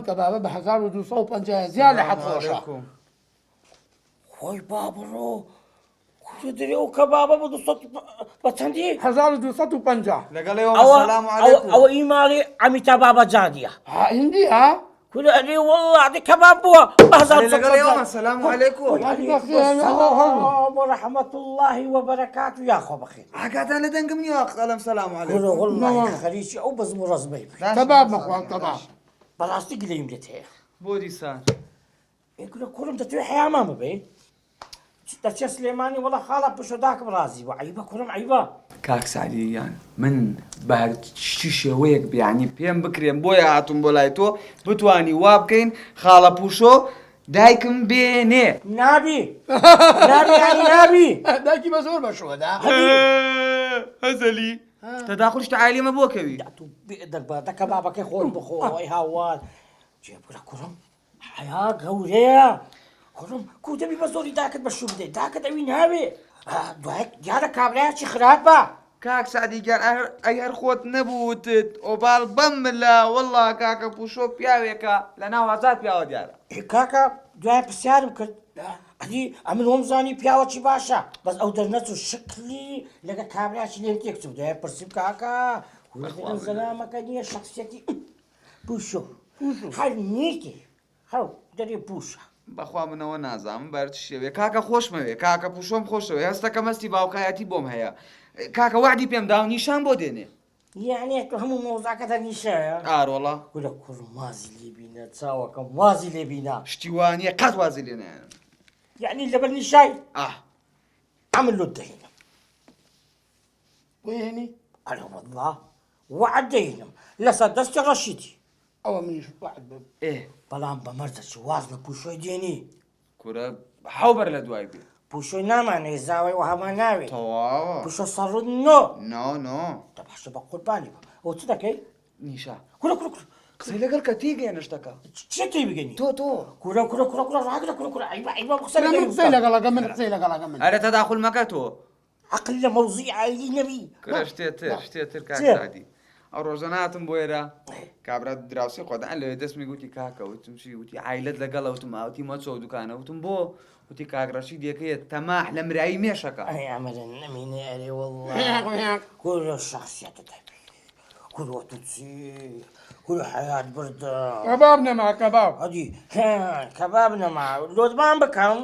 کەبابە بە 1250 زیاد لە حەد خۆشە. خۆی بابڕۆ کورە دەرێ ئەو کەبابە بە 200 بە چەندی؟ 1250. لەگەڵ ئێوە سەلام عەلەیکوم. ئەوە ئی ماڵی عەمیتا بابەجانیە. ها هیندی ها؟ کورە ئەرێ وەڵڵا دە کەباب بووە بە هەزار لەگەڵ ئێوە سەلام عەلەیکوم. سلام ورحمة الله وبركاته یاخوا بەخێر. ئاگاتان لە دەنگم نییە ئەڵێم سەلام عەلەیکوم. کورە وەڵڵاهی خەریکی ئەو بەزم و ڕەزمەی بووی. کەباب مەخوا کەباب. بەڕاستی گلەییم لێت هەیە. بۆ دیسان؟ ئێ کورە کوڕم دەتوێ حەیامان ببەی؟ دەچێ سلێمانی وەڵا خاڵە پشۆ داکم ڕازی بوو عەیبە کوڕم عەیبە. کاک سەعدی گیان من بە هەرچی شێوەیەک بێ یانی پێم بکرێم بۆیە هاتووم بۆ لای تۆ بتوانی وا بکەین خاڵە پوشۆ دایکم بێنێ. نابی نابی یانی نابی. دایکی بە زۆر بە شۆدا. هەزەلی تەداخول شتە عایلەمە بۆ کەوی. تو بێ دەنگ بە دە کەبابەکەی خۆت بخۆ ئەی هاوار. جێ بکرە کوڕم حەیا گەورەیە کوڕم کو دەبی بە زۆری داکت بە شوو بدەی داکت ئەوی ناوێ دوای دیارە کابرایەکی خراپە. کاک سەعدی گیان ئەی هەر خۆت نەبووتت ئۆباڵ بەم ملە وەڵا کاکە پوشۆ پیاوێکە لەناو هەزار پیاوە دیارە. ئێ کاکە دوای پرسیارم کرد ئەدی ئەمن وەم زانی پیاوەکی باشە بەس ئەو دەرنەچوو شکلی لەگە کابراکی لێم تێک چوو دوای پرسیم کاکە زەلامەکە نییە شخصیەتی پوشۆ هەر نیتی هەو دەرێ پوشە. بەخوا من ئەوە نازانم بەر چ شێوەیە کاکە خۆشمەوێ کاکە پوشۆم خۆشەوێ هەستەکەم هەستی باوکایەتی بۆم هەیە کاکە وەعدی پێم داو نیشان بۆ دێنێ. یەعنی تۆ هەموو مەوزعەکەت هەر نیشایە؟ ئارۆڵا. کورە کوڕم وازی لێ بینە چاوەکەم وازی لێ بینە. شتی وا نییە قەت وازی لێ نایەنم. یەعنی لەبەر نیشای؟ ئاه. ئەمن لۆت دەهێنم. بۆی هێنی؟ ئەرێ وەڵڵا وەعد دەهێنم لەسەر دەستی ڕەشیدی. ئەوە منیش وەعد بم. ئێ. بەڵام بە مەرج دەچی واز لە پوشۆی دێنی. کورە حەو بەر لە دوای بێ. پوشۆی نامانەوێ زاوای وەهامان ناوێ. تەواوە. پوشۆ سەڕوت نۆ. نۆ نۆ. دە باشە بە قوربانی بم. ئەوە چ دەکەی؟ نیشا. کورە کورە کورە. قسەی لەگەڵ کە تێیگەیەنە شتەکە. چی تێیبگەنی؟ تۆ تۆ. کورە کورە کورە کورە ڕاگرە کورە کورە عەیبە عەیبە قسە لەگەڵ من قسەی لەگەڵەکە من قسەی لەگەڵەکە من. ئەرێ تەداخول مەکە تۆ. عەقل لە مەوزوعی عایلی نەبی. کورە شتێ تر شتێ تر کاک سەعدی ئەو ڕۆژە ناتم بۆ ئێرە کابرا دراوسێ خۆدان لەوێ دەستمی گوتی کاکە وتم چی وتی عایلەت لەگەڵە وتم ئاوتی مەچۆ دوکانە وتم بۆ وتی کاک ڕەشید یەکەیە تەماح لە مرایی مێشەکە ئەی ئەمرن نەمینێ ئەرێ واللە کورە شەخسیەتت هەبی کورە تو چی کورە حەیات بردە کەباب نەما کەباب ئەدی کەباب نەما لۆتمان بکەم.